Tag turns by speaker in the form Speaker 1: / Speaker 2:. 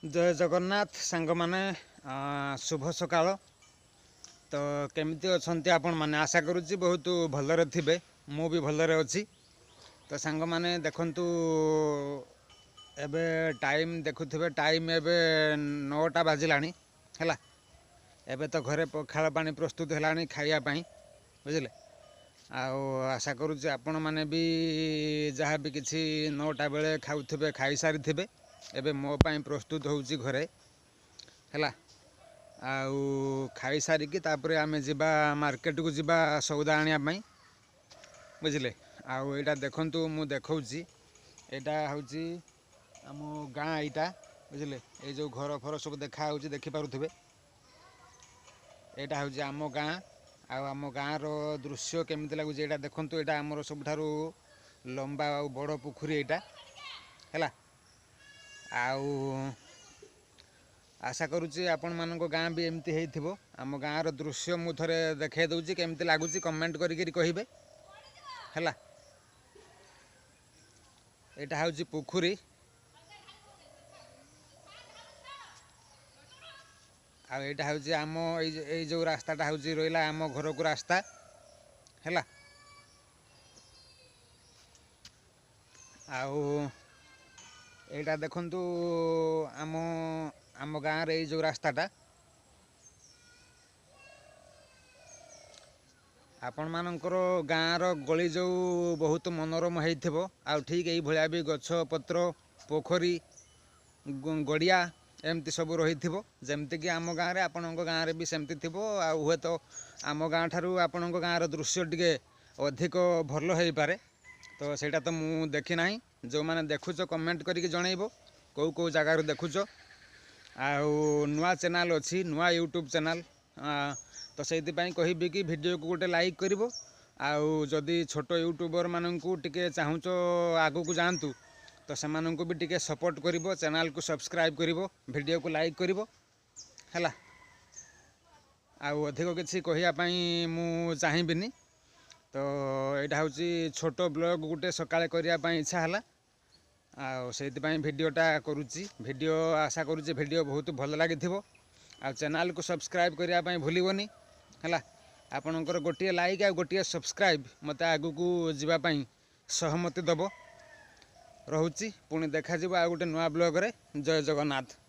Speaker 1: ଜୟ ଜଗନ୍ନାଥ ସାଙ୍ଗମାନେ, ଶୁଭ ସକାଳ। ତ କେମିତି ଅଛନ୍ତି ଆପଣମାନେ? ଆଶା କରୁଛି ବହୁତ ଭଲରେ ଥିବେ। ମୁଁ ବି ଭଲରେ ଅଛି। ତ ସାଙ୍ଗମାନେ ଦେଖନ୍ତୁ, ଏବେ ଟାଇମ୍ ଦେଖୁଥିବେ, ଟାଇମ୍ ଏବେ 9ଟା ବାଜିଲାଣି। ହେଲା, ଏବେ ତ ଘରେ ପଖାଳ ପାଣି ପ୍ରସ୍ତୁତ ହେଲାଣି ଖାଇବା ପାଇଁ, ବୁଝିଲେ? ଆଉ ଆଶା କରୁଛି ଆପଣମାନେ ବି ଯାହା ବି କିଛି 9ଟା ବେଳେ ଖାଉଥିବେ, ଖାଇସାରିଥିବେ। ଏବେ ମୋ ପାଇଁ ପ୍ରସ୍ତୁତ ହେଉଛି ଘରେ, ହେଲା। ଆଉ ଖାଇସାରିକି ତାପରେ ଆମେ ଯିବା ମାର୍କେଟକୁ, ଯିବା ସଉଦା ଆଣିବା ପାଇଁ, ବୁଝିଲେ? ଆଉ ଏଇଟା ଦେଖନ୍ତୁ, ମୁଁ ଦେଖାଉଛି, ଏଇଟା ହେଉଛି ଆମ ଗାଁ ଏଇଟା, ବୁଝିଲେ? ଏଇ ଯେଉଁ ଘର ଫର ସବୁ ଦେଖାହେଉଛି, ଦେଖିପାରୁଥିବେ, ଏଇଟା ହେଉଛି ଆମ ଗାଁ। ଆଉ ଆମ ଗାଁର ଦୃଶ୍ୟ କେମିତି ଲାଗୁଛି ଏଇଟା ଦେଖନ୍ତୁ। ଏଇଟା ଆମର ସବୁଠାରୁ ଲମ୍ବା ଆଉ ବଡ଼ ପୋଖରୀ ଏଇଟା, ହେଲା। ଆଉ ଆଶା କରୁଛି ଆପଣମାନଙ୍କ ଗାଁ ବି ଏମିତି ହେଇଥିବ। ଆମ ଗାଁର ଦୃଶ୍ୟ ମୁଁ ଥରେ ଦେଖାଇ ଦେଉଛି, କେମିତି ଲାଗୁଛି କମେଣ୍ଟ କରିକିରି କହିବେ, ହେଲା। ଏଇଟା ହେଉଛି ପୋଖରୀ ଆଉ ଏଇଟା ହେଉଛି ଆମ ଏଇ ଯେଉଁ ରାସ୍ତାଟା ହେଉଛି ରହିଲା ଆମ ଘରକୁ ରାସ୍ତା, ହେଲା। ଆଉ ଏଇଟା ଦେଖନ୍ତୁ, ଆମ ଗାଁରେ ଏଇ ଯେଉଁ ରାସ୍ତାଟା। ଆପଣମାନଙ୍କର ଗାଁର ଗଳି ଯେଉଁ ବହୁତ ମନୋରମ ହେଇଥିବ, ଆଉ ଠିକ୍ ଏଇଭଳିଆ ବି ଗଛ ପତ୍ର, ପୋଖରୀ, ଗଡ଼ିଆ ଏମିତି ସବୁ ରହିଥିବ। ଯେମିତିକି ଆମ ଗାଁରେ, ଆପଣଙ୍କ ଗାଁରେ ବି ସେମିତି ଥିବ। ଆଉ ହୁଏତ ଆମ ଗାଁ ଠାରୁ ଆପଣଙ୍କ ଗାଁର ଦୃଶ୍ୟ ଟିକେ ଅଧିକ ଭଲ ହେଇପାରେ, ତ ସେଇଟା ତ ମୁଁ ଦେଖିନାହିଁ। ଯେଉଁମାନେ ଦେଖୁଛ କମେଣ୍ଟ କରିକି ଜଣେଇବ କେଉଁ କେଉଁ ଜାଗାରୁ ଦେଖୁଛ। ଆଉ ନୂଆ ଚ୍ୟାନେଲ୍ ଅଛି, ନୂଆ ୟୁଟ୍ୟୁବ୍ ଚ୍ୟାନେଲ୍, ତ ସେଇଥିପାଇଁ କହିବି କି ଭିଡ଼ିଓକୁ ଗୋଟେ ଲାଇକ୍ କରିବ। ଆଉ ଯଦି ଛୋଟ ୟୁଟ୍ୟୁବରମାନଙ୍କୁ ଟିକେ ଚାହୁଁଛ ଆଗକୁ ଯାଆନ୍ତୁ, ତ ସେମାନଙ୍କୁ ବି ଟିକେ ସପୋର୍ଟ କରିବ, ଚ୍ୟାନେଲ୍କୁ ସବସ୍କ୍ରାଇବ୍ କରିବ, ଭିଡ଼ିଓକୁ ଲାଇକ୍ କରିବ, ହେଲା। ଆଉ ଅଧିକ କିଛି କହିବା ପାଇଁ ମୁଁ ଚାହିଁବିନି। ତ ଏଇଟା ହେଉଛି ଛୋଟ ବ୍ଲଗ୍ ଗୋଟେ ସକାଳେ କରିବା ପାଇଁ ଇଚ୍ଛା ହେଲା, ଆଉ ସେଇଥିପାଇଁ ଭିଡ଼ିଓଟା କରୁଛି। ଭିଡ଼ିଓ ଆଶା କରୁଛି ଭିଡ଼ିଓ ବହୁତ ଭଲ ଲାଗିଥିବ। ଆଉ ଚ୍ୟାନେଲ୍କୁ ସବସ୍କ୍ରାଇବ୍ କରିବା ପାଇଁ ଭୁଲିବନି, ହେଲା। ଆପଣଙ୍କର ଗୋଟିଏ ଲାଇକ୍ ଆଉ ଗୋଟିଏ ସବସ୍କ୍ରାଇବ୍ ମୋତେ ଆଗକୁ ଯିବା ପାଇଁ ସହମତି ଦେବ। ରହୁଛି, ପୁଣି ଦେଖାଯିବ ଆଉ ଗୋଟେ ନୂଆ ବ୍ଲଗ୍ରେ। ଜୟ ଜଗନ୍ନାଥ।